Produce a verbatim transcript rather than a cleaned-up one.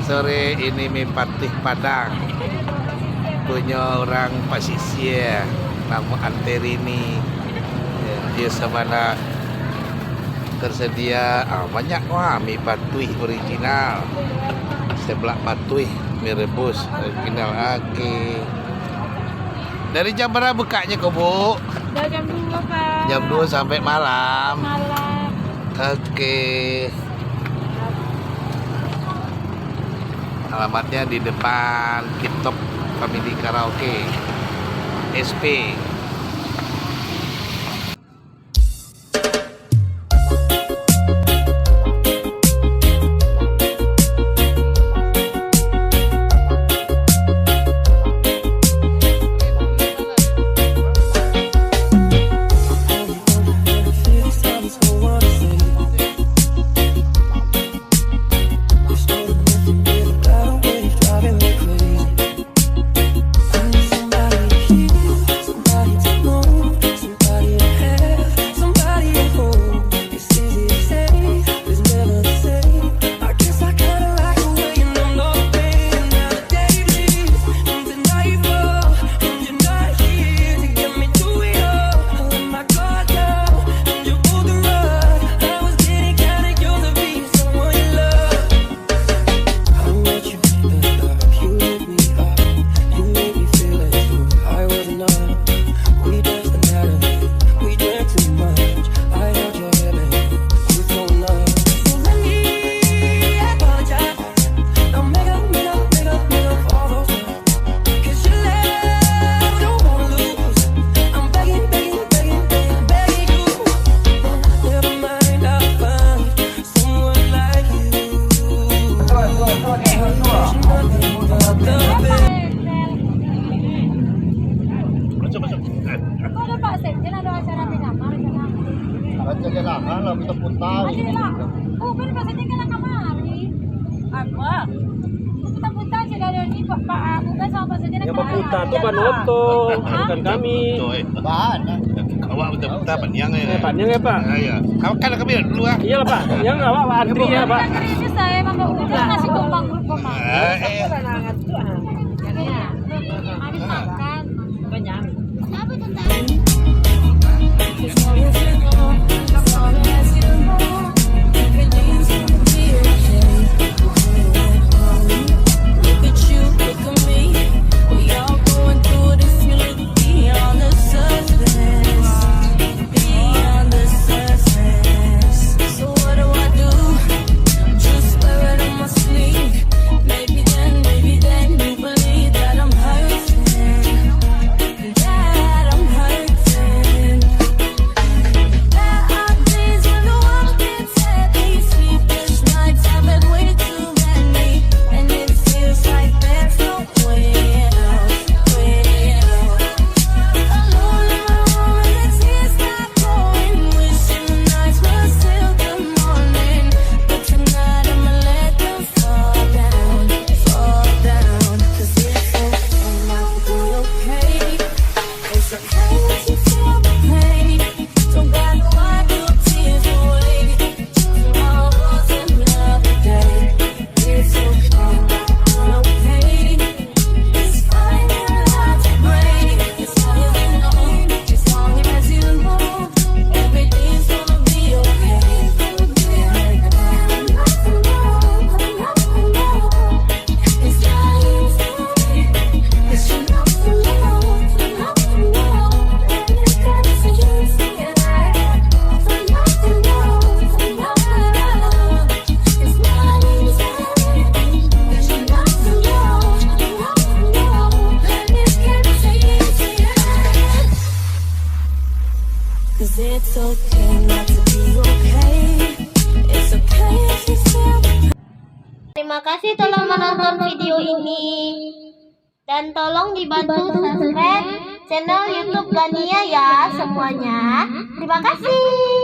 Sore ini mi patuih Padang, punyo urang pasisia, namo Anterini. Ya, di sabana tersedia, ah, banyak wah mi patuih original. Seblak patuih, mi rebus original. Oke. Dari jam bara bukaknyo ko, Bu? Dari jam dua, Pak. Jam dua sampai malam. Malam. Oke. Alamatnya di depan Kitop Family Karaoke, S P. Kok ada Pak Sekjen, ada acara menyamar sana? Baca je lah, kan lah putar-putar. Ayo lah. Oh, kan Pak Sekjen kan kamari. Apa? Putar-putar je dari ini, Pak, Pak, bukan sama Pak Sekjen. Yang berputar tu penonton, bukan kami. Betul, eh. Bahan, eh. Awak putar-putar panjang, eh. Eh, panjang, ya, Pak? Ya, ya. Awak kan kami dulu, ah. Iyalah, Pak. Yang awak antri, ya, Pak. Yang ini saya memang udah kasih tumpang dulu, Pak. Eh, eh. Habis makan. Kenyang. Terima kasih telah menonton video ini. Dan tolong dibantu subscribe channel YouTube Gania ya semuanya. Terima kasih.